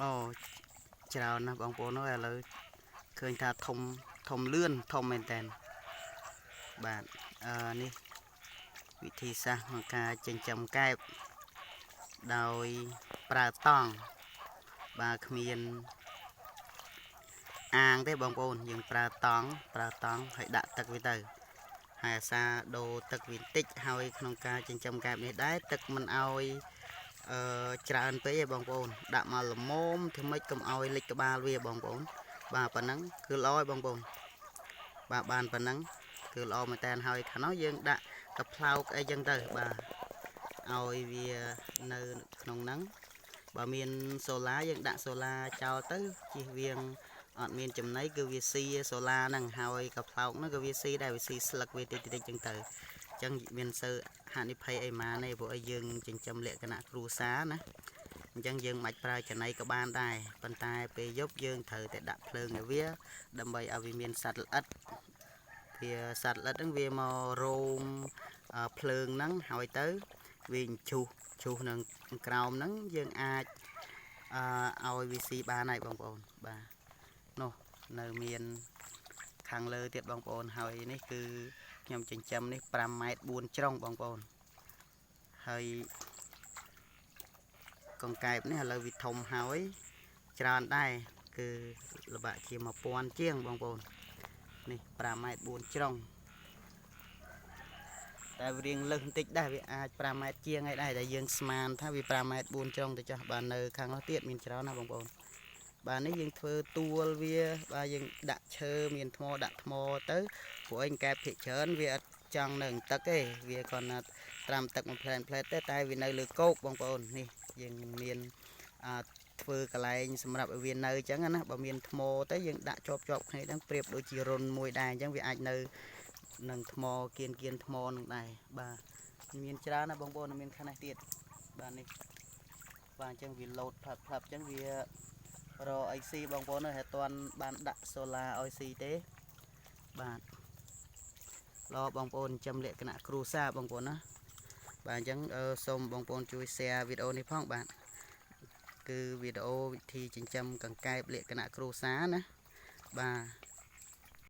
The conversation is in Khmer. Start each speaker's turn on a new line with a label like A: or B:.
A: អូច្រើនណាស់បងប្អូនអើយឥឡូវឃើញថាធំធំលឿនធំមែនតើបាទអឺនេះវិធីសាស្ត្រក្នុងការចិញ្ចឹមកែបដោយប្រើតង់បាទគ្មានអាងទេបងប្អូនយើងប្រើតង់ប្រើតង់ហើយដាក់ទឹកវាទៅហើយអាសាដូរទឹកវាបន្តិចហើយក្នុងការចិញ្ចឹមកែបនេះដែរទឹកមិនអោយអឺច្រើនពេកឯងបងប្អូនដាក់មកល្មមធ្វើម៉េចកុំឲ្យលិចក្បាលវាបងប្អូនបាទប៉ុណ្ណឹងគឺល្អហើយបងប្អូនបាទបានប៉ុណ្ណឹងគឺល្អមែនតើហើយខាងនោះយើងដាក់កផ្លោកអីចឹងទៅបាទឲ្យវានៅក្នុងហ្នឹងបើមានសូឡាយើងដាក់សូឡាចោលទៅជិះវៀងអត់មានចំណីគឺវាស៊ីសូឡាហ្នឹងហើយកផ្លោកហ្នឹងក៏វាស៊ីដែរវាស៊ីស្លឹកវាតិចតិចចឹងទៅអញ្ចឹងមានសូវហានិភ័យអីម៉ាទេព្រោះអីយើងចិញ្ចឹមលក្ខណៈគ្រួសារណាអញ្ចឹងយើងមិនប្រើចំណីក៏បានដែរប៉ុន្តែពេលយប់យើងត្រូវតែដាក់ភ្លើងឲ្យវាដើម្បីឲ្យវាមានសត្វល្អិតវាសត្វល្អិតហ្នឹងវាមករោមភ្លើងហ្នឹងហើយទៅវាឈូសឈូសនឹងក្រោមហ្នឹងយើងអាចអឺឲ្យវាស៊ីបានហើយបងប្អូនបាទនោះនៅមានខាងលើទៀតបងប្អូនហើយនេះគឺខ្ញុំចិញ្ចឹមនេះ5ម៉ែត្រ4ជ្រុងបងប្អូនហើយកង្កែបនេះឥឡូវវាធំហើយច្រើនដែរគឺល្បាក់ជា1000ជាងបងប្អូននេះ5ម៉ែត្រ4ជ្រុងតែវារៀងលើសបន្តិចដែរវាអាច5ម៉ែត្រជាងហើយដែរតែយើងស្មានថាវា5ម៉ែត្រ4ជ្រុងទៅចាស់បាទនៅខាងនោះទៀតមានច្រើនណាស់បងប្អូនបាទនេះយើងធ្វើទួលវាបាទយើងដាក់ឈើមានថ្មដាក់ថ្មទៅព្រោះអីកែបភាកច្រើនវាអត់ចង់នៅទឹកទេវាគ្រាន់តែត្រាំទឹកមួយផ្លែផ្លែទេតែវានៅលើគោកបងប្អូននេះយើងមានអាធ្វើកន្លែងសម្រាប់ឲ្យវានៅអញ្ចឹងណាបើមានថ្មទៅយើងដាក់ជាប់ជាប់គ្នាហ្នឹងប្រៀបដូចជារុនមួយដែរអញ្ចឹងវាអាចនៅនឹងថ្មគៀនគៀនថ្មនឹងដែរបាទមានច្រើនណាបងប្អូនមានខាងនេះទៀតបាទនេះបាទអញ្ចឹងវាលោតផ្លាប់ផ្លាប់អញ្ចឹងវារកអីស៊ីបងប្អូនហើយអត់ទាន់បានដាក់សូឡាឲ្យស៊ីទេបាទល្អបងប្អូនចិញ្ចឹមលក្ខណៈគ្រួសារបងប្អូនណាបាទអញ្ចឹងសូមបងប្អូនជួយ share វីដេអូនេះផងបាទគឺវីដេអូវិធីចិញ្ចឹមកង្កែបលក្ខណៈគ្រួសារណាបាទ